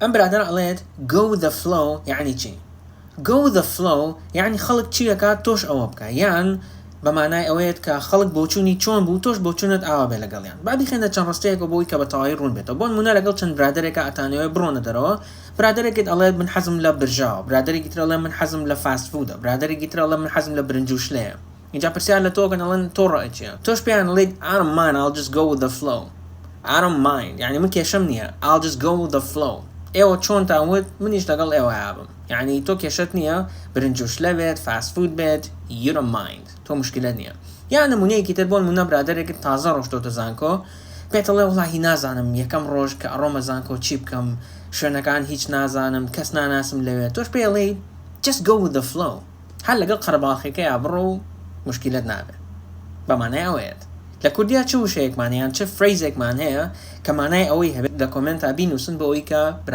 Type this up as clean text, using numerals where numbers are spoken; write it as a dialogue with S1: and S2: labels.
S1: ئەم برادەرە ئەڵێت go with the flow یەعنی چی؟ Go with the flow یەعنی خەڵک چی ئەکات تۆش ئەوە بکە یان بە مانای ئەوەیەت کە خەڵک بۆچوونی چۆن بوو تۆش بۆچوونت ئاوا بێ لەگەڵیان. با بیخەینە چەند ڕستەیەکەوە بۆ ئەوەی کە بە تەواوی ڕوون بێتەوە. بۆ نموونە لەگەڵ چەند برادەرێکا ئەتانەوێ بڕۆنە دەرەوە برادەرێکت ئەڵێت من حەزم لە برژاوە برادەرێکی تر ئەڵێ من حەزم لە fast food ە برادەرێکی تر ئەڵێ من حەزم لە برنج و شلەیە ئینجا پرسیار لە تۆ ئەکەن ئەڵێن تۆ ڕەئت چیە تۆش پێیان ئەڵێیت I don't mind I'll just go with the flow I don't mind یانی من کێشەم نیە I'll just go with the flow ئێوە چۆنتان وت منیش لەگەڵ ئێوەیا بم یانی تۆ کێشەت نیە برنج و شلە بێت fast food بێت you don't mind تۆ موشکیلەت نیە یا نمونەیەکی تر بۆ نمونە برادەرێکت تازە ڕۆشتۆتە زانکۆ پێت ئەڵێ وەڵاهی نازانم یەکەم ڕۆژ کە ئەڕۆمە زانکۆ چی بکەم شوێنەکان هیچ نازانم کەس ناناسم لەوێ تۆش پێی ئەڵێی just go with the flow هەر لەگەڵ قەرەباڵخیەکەیا بڕۆ و موشکیلەت نابێ بە مانای ئەوەیەت لە کوردیا چ وشەیەکمان یان چ phrase ێکمان هەیە کە مانای ئەوەی هەبێت لە کۆمێنتا بینوسن بۆ ئەوەی کە.